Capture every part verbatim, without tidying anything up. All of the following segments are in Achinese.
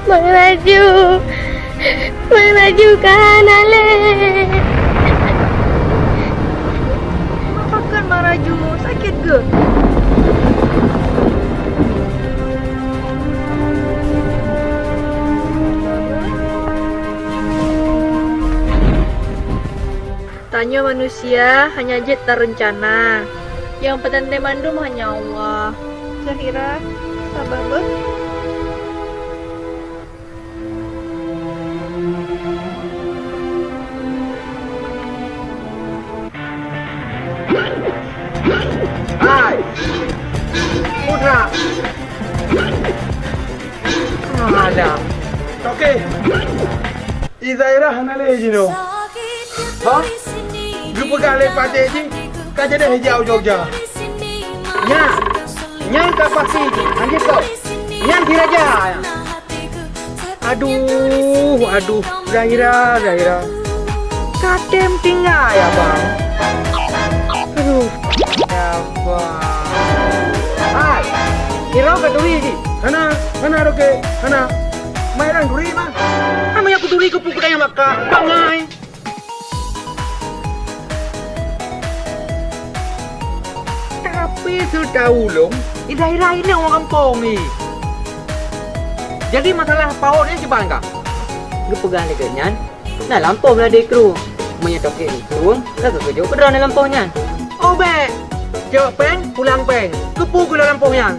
Mang Raju, Mang Raju ka hana lé. Pakon Mang Raju, sakét keuh? Tanyoe manusia hanya jeuet tareuncana. Nyang peuteuntée mandum hanya Allah. Zahira, saba beuh. Hai! Putra! Alah. Oke. I Zairah hana lé jinoe. Ha? Geupeugah lé patéh jih ka jadi hijau Jogja. Nyan, nyan ka pasti, lanjut kau. Nyan si raja. Aduh, aduh, Zahira, Zahira. Katem tinggai, abang. Aduh, abang. Hai, kira ka turi jih. Hana, hana roke, hana. Mai rang duri mah. Hana aku duri ke puku daya maka. Bangai. Tapi seutau ulôn, i Zairah inong ureuëng gampông ni. Jadi masalah paot nyan kiban kah? Geupeugah lé geuh nyan, na lampôh ladé kru. Meunyoe toke ikrueng, ka geukeujok keudroe na lampôh nyan. Oh bék! Cok péng, pulang péng. Keupeue geulo lampôh nyan?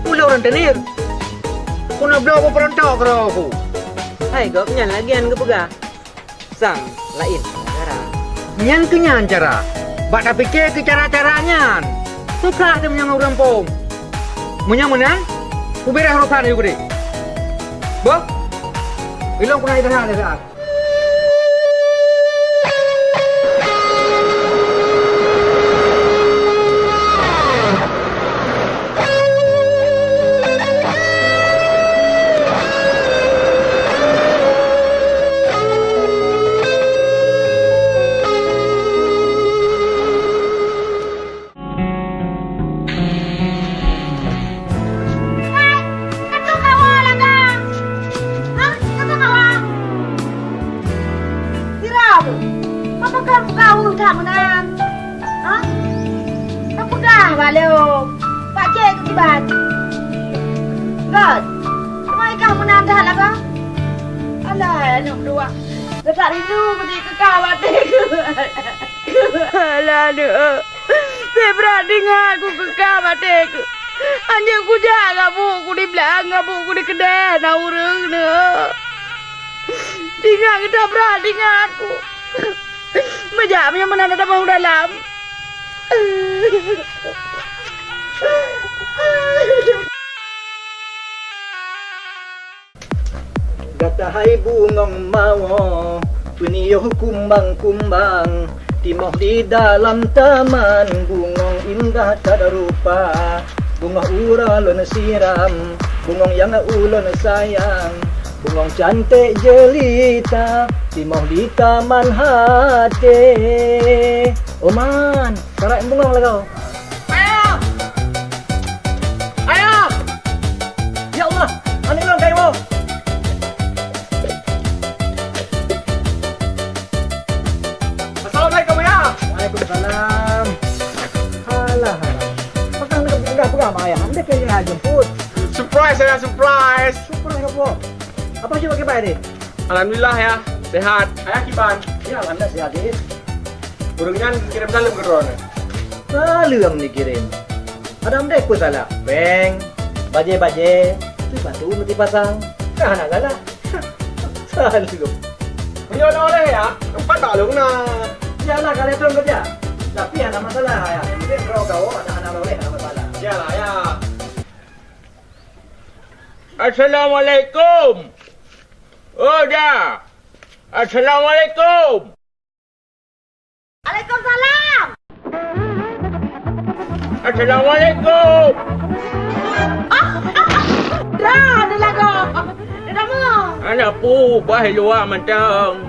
Ulôn rentenir. Puna bloe beupeuruntok keudroe ku. Hai gobnyan lagée nyan geupeugah. Sang laén cara. Nyan keuh nyan cara. Bak tapike keu cara-cara nyan. Sukah teumeunyoe ngon ureuëng phon. Meunyoe meunan, ubéréh urosan ayue keudeh. Boh, ilong peunah idaha lé saat. Sira tu, apa kau kau tak menang? Ha? Kau peugah bak lé, pak cek keu kiban. Got, kemai kah meunan that lah kah? Alah, aneuk dua. Geutak rindu beudik keu kah baté keu. Alah, aneuk. Sibrat dingat ku keu kah baté keu. Anjeuk kujak gabuk ku di blang, gabuk ku di keudeh, na ureuëng, neuk. Dingat geutabrak dingat ku. Meujak meunyoe meunan na tamong dalam. Gata hai bungong mawö, peuniyôh kumbang-kumbang, timoh di dalam taman, bungong indah that rupa. Bungong uroe lôn siram, bungong nyang ulôn sayang, bungong cantik jelita, timoh di taman hati. Oman, karak bungong lagoe. Ayah! Ayah! Ya Allah, aneuk lôn ka iwoe. Assalamualaikum, Ayah. Waalaikumsalam. Alah, alah. Pakon ka peugah-peugah bak ayah, han deuh keu jemput. Surprise, Ayah, surprise. Surprise apa? Apa sih pakai baik ni? Alhamdulillah, Yah, sehat. Ayah kiban? Ya, alhamdulillah sehat, Dit. Ureuëng nyan kirém saleuem keu droeneuh. Saleuem dikirém. Adam deh peue salah? Péng, bajée-bajée, tu batu meuti pasang. Ka hana salah. Saleuem. Meunyoe oleh-oleh, Yah, teumpat bak lôn na. Yalah, ka lheueh lôn keujak. Tapi hana masalah, Yah. Nyang penting droe kawoe hana, hana oleh, hana masalah. Yalah, Yah. Assalamualaikum. Oh, Da. Assalamualaikum. Waalaikumsalam. Assalamualaikum. Ah, ah, ah. Dra, ni lagoe. Ni lagoe. Aneuk pu, bah luwa mantong.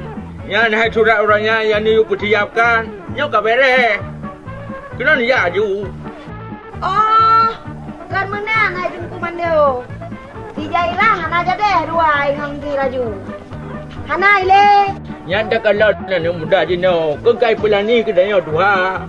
Nyan hai surat uroe nyan nyang neuyue peusiapkan. Nyoe ka beureh. Keunoe neujak aju. Oh, kon meunan hai Teungku Mando. Si Jairah hana Jadeh dua ai ngon si Raju. Hana ilée. Nyan takalon aneuk muda jinoe, keukai peulani keu tanyoe tuha.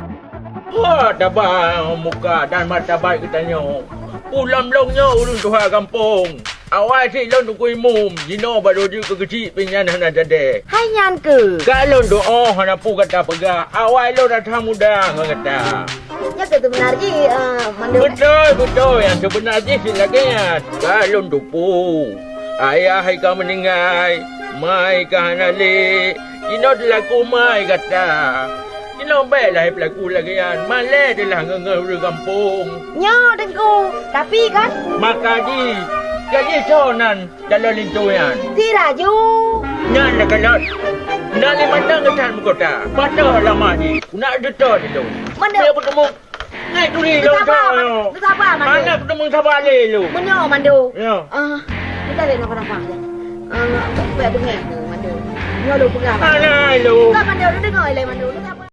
Wah, taba muka dan martabat geutanyoe. Ulôn lôn nyoe ulôn tuha gampông. Awai sit lôn teungku imum, jinoe baro jeuet keu keuchik pih nyan hana jadeh. Hai nyan keuh. Ka lôn doa hana peue gata peugah, awai lôn rasa muda ngon gata. Nyan keuh seubeuna jih, eh, mandum. Beutôi, beutôi, nyang seubeuna jih sit lagée nyan. Ka lôn tupeue, ayah hai ka meuninggai, mai ka hana lé, jinoe teulaku mai gata. Jinoe bék lagée peulaku lagée nyan, malée teulah ngon-ngon ureuëng gampông. Nyoe Teungku, tapi kan? Maka jih, jadi soe nan dalam linto nyan? Si Raju. Nyan lah kalon. Nak lima tahun ngetan meuko ta. Patah lama jih. Nak deutôi di lôn. Mandum. Dia bertemu. Ngai turi lôn. Sabar, Man-, sabar, Mandum. Mana bertemu sabar lé lôn. Meunyoe, Mandum. Ya. Ah, kita lihat nafas-nafas je. Ah, baik beungoh tu, Mandum. Nyoe lôn peugah, Mandum. Alah, lôn. Bukan, Mandum, lôn deungoe ilée, Mandum. Lôn sabar.